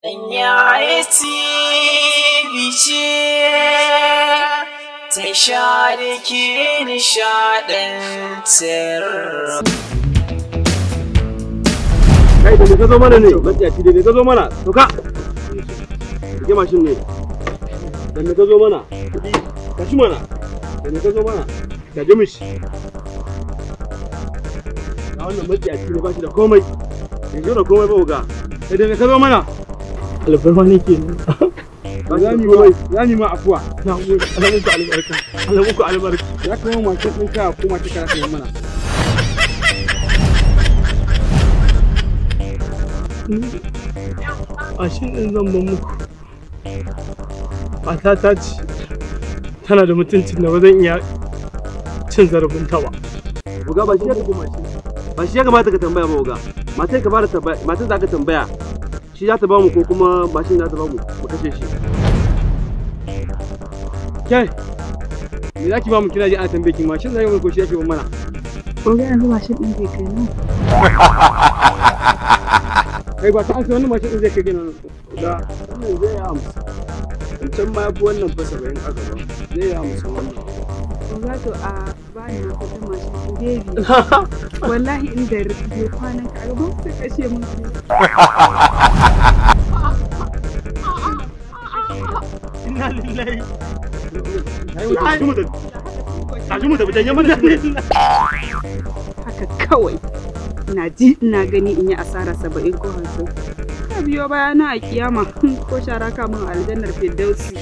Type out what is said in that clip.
Ya TV ce ta sha da ke nishaɗantar. Kai da me ka zo mana ne? Matsiyaci da me ka zo mana? To ka! Rike mashin ne. Da me ka zo mana? Kuɗi. Ka ci mana. Da me ka zo mana? Ka ji mishi. Ga wannan matsiyaci ne ba shi da komai. Bai zo da komai ba uga. Kai da me ka zo mana? Alfarma nake ne. Za mu ma afuwa. Na gode. Allah muku albarka. Allah muku albarka. Ya kama mashin ɗinka ko mace ka yi mana. Mashin ɗin zan ban muku. Matata ce tana da mutuncin da ba zan iya cin zarafinta ba. Uga ba shi ya kamata ka tambaya ba uga. Matar ka fara tambaya, matar za ka tambaya. Shi za ta ba mu ko kuma mashin za ta ba mu mu kashe shi. Kai, me za ki ba mu kina ji ana tambaye ki mashin za ki ba mu ko shi ake ban mana? Oga yanzu mashin ɗin zai kai nan. Kai ba ta an sai wannan mashin ɗin zai kai gina nan. Uga wannan zai yi 50. Wancan ma ya fi wannan fa 70 a gaba. Zai yi 50 wannan. Oga to a bani na kuɗin mashin ɗin baby. Wallahi inda bai kwanan ka a gaban su kashe mun kai. Inna lillahi. Tashi mu tafi janye mana. Haka kawai. Ina ji ina gani in yi asara 70 ko 50. Ka biyo bayana a kiyama ko shara kamun aljannar Firdausi.